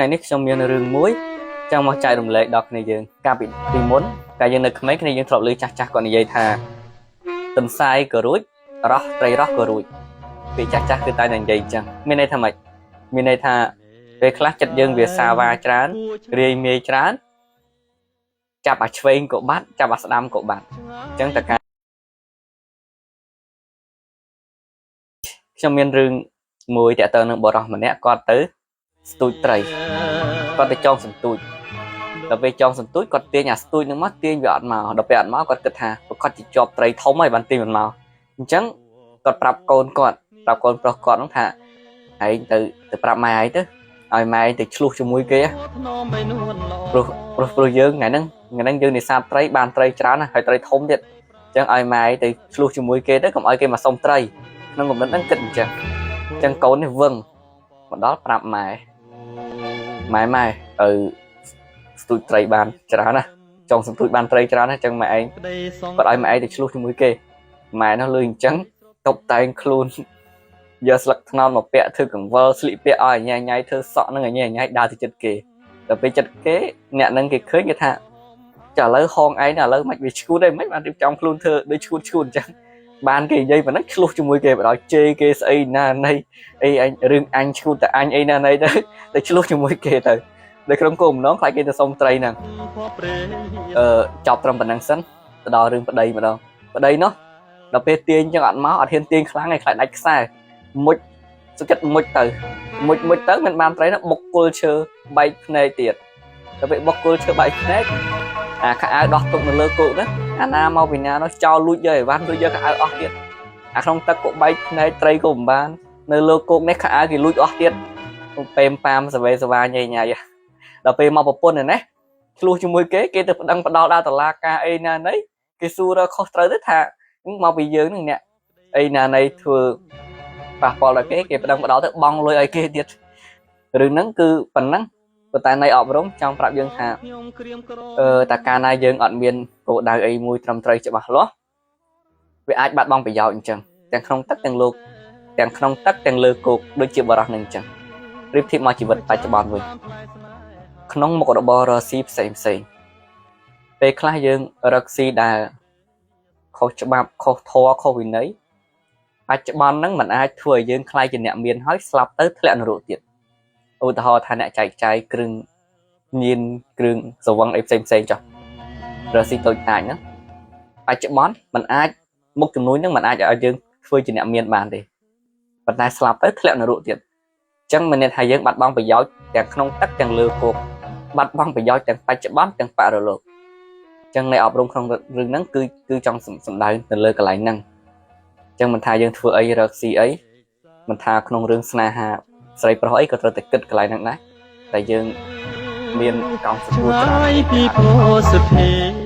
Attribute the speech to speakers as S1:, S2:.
S1: ថ្ងៃនេះខ្ញុំមានរឿងមួយចង់មកចែករំលែកដល់គ្នាយើងកាលពីពីមុនកាលយើងនៅក្មេងគ្នាយើងធ្លាប់ឮចាស់ចាស់គាត់និយាយថាទន្សាយក៏រួចរោះត្រីរោះក៏រួចពេលចាស់ចាស់គឺតែតែនិយាយអញ្ចឹងមានន័យថាម៉េចមានន័យថាពេលខ្លះចិត្តយើងវាសាវ៉ាច្រើនរាយមាយច្រើនចាប់អាឆ្វេងក៏បាត់ចាប់អាស្ដាំក៏បាត់អញ្ចឹងតើការខ្ញុំមានរឿងមួយតាក់ទងនឹងបរិសម្នាក់គាត់ទៅស្ទូចត្រីគាត់ទៅចងសន្ទូចដល់ពេលចងសន្ទូចគាត់ទាញអាស្ទូចនឹងមកទាញវាអត់មកដល់ពេលអត់មកគាត់គិតថាប្រកាសជាជាប់ត្រីធំហើយបានទាញមិនមកអញ្ចឹងគាត់ប្រាប់កូនគាត់ប្រាប់កូនប្រុសគាត់ហ្នឹងថាឯងទៅទៅប្រាប់ម៉ែឯងទៅឲ្យម៉ែឯងទៅឆ្លោះជាមួយគេព្រោះព្រោះព្រោះយើងថ្ងៃហ្នឹងថ្ងៃហ្នឹងយើងនេសាទត្រីបានត្រីច្រើនណាស់ហើយត្រីធំទៀតអញ្ចឹងឲ្យម៉ែឯងទៅឆ្លោះជាមួយគេទៅកុំឲ្យគេមកសុំត្រីក្នុងគំនិតហ្នឹងគិតអញ្ចឹងអញ្ចឹងកូននេះវឹងមកដល់ប្រាប់ម៉ែម៉ែម៉ែទៅស្ទូចត្រីបានច្រើនណាស់ចង់សន្ទូចបានត្រីច្រើនណាស់អញ្ចឹងម៉ែឯងគាត់ឲ្យម៉ែឯងទៅឆ្លោះជាមួយគេម៉ែនោះលឺអញ្ចឹងតុបតែងខ្លួនយកស្លឹកត្នោតមកពាក់ធ្វើកង្វល់ស្លៀកពាក់ឲ្យញ៉ៃញ៉ៃធ្វើសក់នឹងញ៉ៃញ៉ៃដើរទៅចិត្តគេដល់ពេលចិត្តគេអ្នកនឹងគេឃើញគេថាចាឥឡូវហងឯងឥឡូវមិនវាឈួតទេមិនបានរៀបចំខ្លួនធ្វើដូចឈួតឈួតអញ្ចឹងបានគេនិយាយប៉ុណ្ណឹងឆ្លោះជាមួយគេបណ្ដោយជេរគេស្អីណាណីអីអញរឿងអញឈួតតែអញអីណាណីទៅទៅឆ្លោះជាមួយគេទៅនៅក្នុងគោលបំណងខ្លាចគេទៅសុំត្រីហ្នឹងអឺចប់ត្រឹមប៉ុណ្ណឹងសិនទៅដល់រឿងប្តីម្ដងប្តីនោះដល់ពេលទាញចឹងអត់មកអត់ហ៊ានទាញខ្លាំងឯងខ្លាចដាច់ខ្សែមុជសុខចិត្តមុជទៅមុជមុជទៅមិនបានត្រីនោះបុកគល់ឈើបែកភ្នែកទៀតដល់ពេលបុកគល់ឈើបែកភ្នែកអាខោអាវដោះទុកនៅលើគោកហ្នឹងអាណាមកពីណានោះចោលលួចយកអីវ៉ាន់លួចយកខោអាវអស់ទៀតអាក្នុងទឹកក៏បែកភ្នែកត្រីក៏មិនបាននៅលើគោកនេះខោអាវគេលួចអស់ទៀតពេមប៉ាមសវេសវាញ៉ៃញ៉ៃដល់ពេលមកប្រពន្ធនេះឆ្លោះជាមួយគេគេទៅប្តឹងផ្ដាល់ដល់តុលាការអីណាណីគេសួររកខុសត្រូវទៅថាមកពីយើងនឹងអ្នកអីណាណីធ្វើប៉ះពាល់ដល់គេគេប្តឹងផ្ដាល់ទៅបង់លុយឲ្យគេទៀតរឿងហ្នឹងគឺប៉ុណ្ណឹងប៉ុន្តែនៃអប់រំចង់ប្រាប់យើងថាអឺតើកាលណាយើងអត់មានគោលដៅអីមួយត្រឹមត្រូវច្បាស់លាស់វាអាចបាត់បង់ប្រយោជន៍អញ្ចឹងទាំងក្នុងទឹកទាំងលោកទាំងក្នុងទឹកទាំងលើគោកដូចជាបរោះនឹងអញ្ចឹងប្រៀបធៀបមកជីវិតបច្ចុប្បន្នវិញក្នុងមុខរបររកស៊ីផ្សេងផ្សេងពេលខ្លះយើងរកស៊ីដែលខុសច្បាប់ខុសធម៌ខុសវិន័យបច្ចុប្បន្នហ្នឹងมันអាចធ្វើឲ្យយើងក្លាយជាអ្នកមានហើយស្លាប់ទៅធ្លាក់នរកទៀតឧទាហរណ៍ថាអ្នកចែកចាយគ្រឿងញៀនគ្រឿងស្រវឹងអីផ្សេងផ្សេងចុះរកស៊ីតូចតាចហ្នឹងបច្ចុប្បន្នมันអាចមុខចំនួនហ្នឹងมันអាចឲ្យយើងធ្វើជាអ្នកមានបានទេប៉ុន្តែស្លាប់ទៅធ្លាក់នរកទៀតអញ្ចឹងមានន័យថាយើងបាត់បង់ប្រយោជន៍ទាំងក្នុងទឹកទាំងលើគោកបាត់បង់ប្រយោជន៍ទាំងបច្ចុប្បន្នទាំងបរលោកអញ្ចឹងនៃអប់រំក្នុងរឿងហ្នឹងគឺគឺចង់សំដៅទៅលើកន្លែងហ្នឹងអញ្ចឹងមិនថាយើងធ្វើអីរកស៊ីអីមិនថាក្នុងរឿងស្នេហាស្រីប្រុសអីក៏ត្រូវតែគិតកន្លែងហ្នឹងដែរតែយើងមានកោងសួរច្រើន
S2: ពីពោសុធី